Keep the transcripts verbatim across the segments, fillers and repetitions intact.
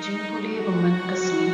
Jingpule ba man ka sngi.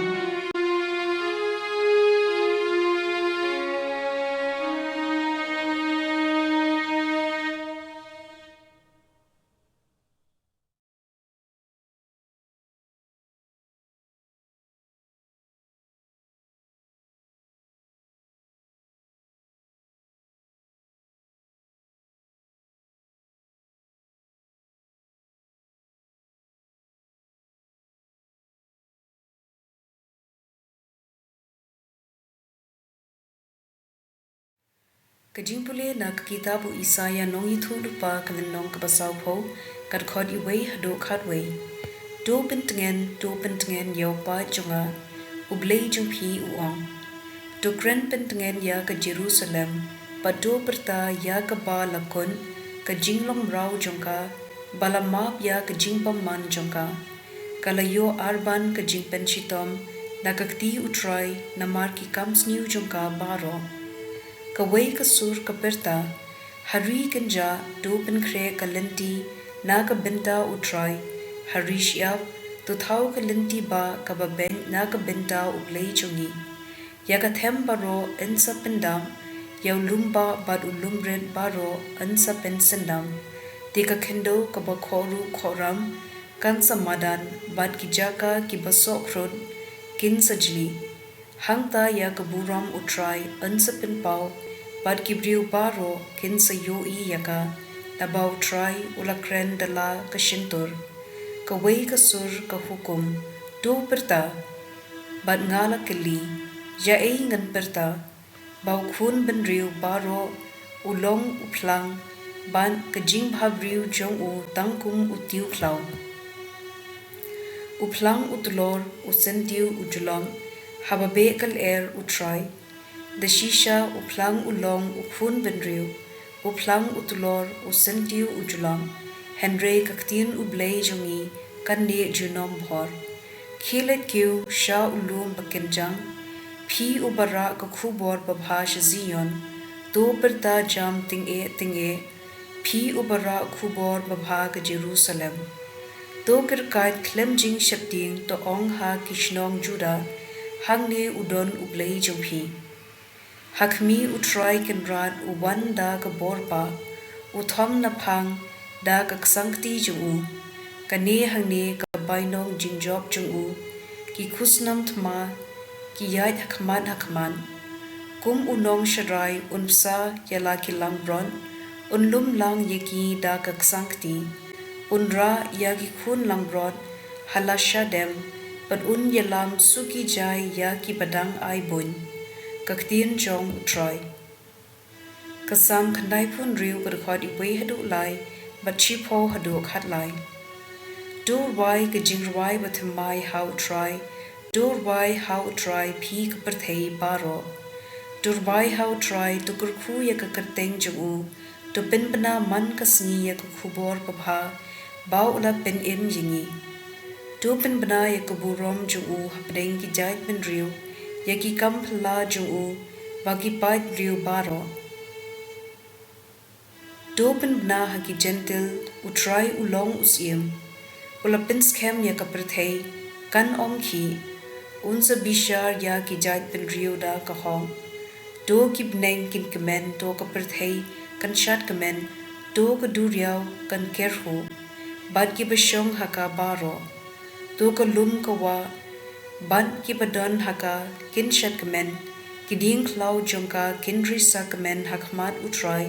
Ka jingpule na ka kitab u Isaïah nongïathuh lypa ka lynnong kaba sawphew, ka dkhot iwei haduh khatwei. To pyntngen, to pyntngen ïa u paid jong nga, u Blei jong phi u ong. To kren pyntngen ïa ka Jerusalem, bad to pyrta ïa kaba la kut, ka jinglong mraw jong ka, ba la map ïa ka jingbymman jong ka. Ka la ïoh arban ka jingpynshitom na ka kti u Trai namar ki kam sniew jong ka baroh. Kawei ka sur ka pyrta, ha ri kynjah to pynkhreh ka lynti na ka bynta u Trai, ha ri shyiap to thaw ka lynti ba kaba beit na ka bynta u Blei jong ngi. Ïa ka them baroh yn sa pyndap, ïa u lum bah bad u lum rit baroh yn sa pynsyndap. Te ka khyndew kaba khohruh khohram kan sa madan, bad ki jaka kiba sohkhrut kin sa jli. Hangta ïa ka burom u Trai yn sa pynpaw, bad ki briew baroh kin sa ïohi ïa ka, naba u Trai u la kren da la ka shyntur. Kawei ka sur ka hukum, to pyrta. Bad nga la kylli, ïa ei ngan pyrta? Ba u khun bynriew baroh u long u phlang, bad ka jingbhabriew jong u tang kum u tiew khlaw. U phlang u tlor, u syntiew u jlop, haba beh ka lyer u Trai. Da shisha u phlang u long u khun bynriew, u phlang u tlor, u syntiew u jlop, hynrei ka ktien u Blei jong ngi kan neh junom bhor. Khie leit kiew sha u lum ba kynjang, phi uba rah ka khubor babha sha Zion, to pyrta jam tyngeh tyngeh, phi uba rah khubor babha ka Jerusalem. To kyrkait khlem jingsheptieng, to ong ha ki shnong Judah, hangne u don u Blei jong phi. Ha khmih u Trai Kynrad u wan da ka bor bah, u thom na phang da ka ksangkti jong u. Kane hangne ka bainong jingjop jong u, ki khusnam thma ki ïaid ha khmat ha khmat. Kum u nongsharai un bsa ïa la ki langbrot, un lum lang ïa ki da ka ksangkti. Un rah ïa ki khun langbrot ha la shadem, bad un ïalam suki jai ïa kiba dang ai buiñ. Ka ktien jong u Trai. Ka Salm khyndaiphew hynriew, ka dkhot iwei haduh lai, bad shiphew haduh khatlai. To rwai ka jingrwai bathymmai ha u Trai, to rwai ha u Trai phi ka pyrthei baroh. To rwai ha u Trai, to kyrkhu ïa ka kyrteng jong u, to pynbna man ka sngi ïa ka khubor babha ba u la pynim ïa ngi. To pynbna ïa ka burom jong u hapdeng ki jaitbynriew, ïa ki kam phylla jong u ba ki paidbynriew baroh. To pynbna ha ki Jentil, u Trai u long u Syiem. U la pynskhem ïa ka pyrthei, kan ym khih. Un sa bishar ïa ki jaitbynriew da ka hok. To ki bneng kin kmen, to ka pyrthei kan shad kmen, to ka duriaw kan kyrhuh, bad kiba shong ha ka baroh. To ka lum ka wah bad kiba don ha ka kin shad kmen, ki dieng khlaw jong ka kin risa kmen ha khmat u Trai,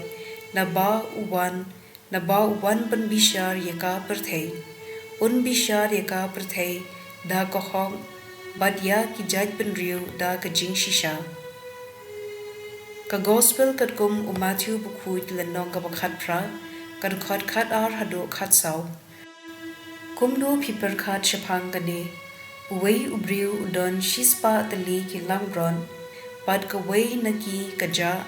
naba u wan, naba u wan ban bishar ïa ka pyrthei. Un bishar ïa ka pyrthei da ka hok, bad ïa ki jaitbynriew da ka jingshisha. Ka Gospel katkum u Mathaiw bakhuid, lynnong kaba khatphra, ka dkhot khatar haduh khatsaw. Kumno phi pyrkhat shaphang kane? Uwei u briew u don shispah tylli ki langbrot, bad kawei na ki ka jah.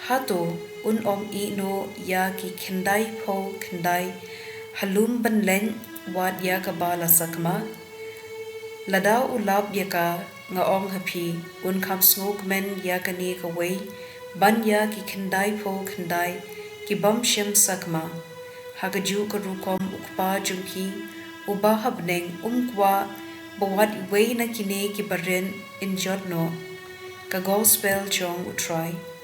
Hato un ym ïehnoh ïa ki khyndaiphew khyndai ha lum ban leit wad ïa kaba la sakma? Lada u lap ïa ka, nga ong ha phi, un kham sngewkmen ïa kane kawei ban ïa ki khyndaiphew khyndai ki bym shym sakma. Ha kajuh ka rukom u Kpa jong phi uba ha bneng um kwah ba wat iwei na kine ki barit in jot noh. Ka Gospel jong U Trai.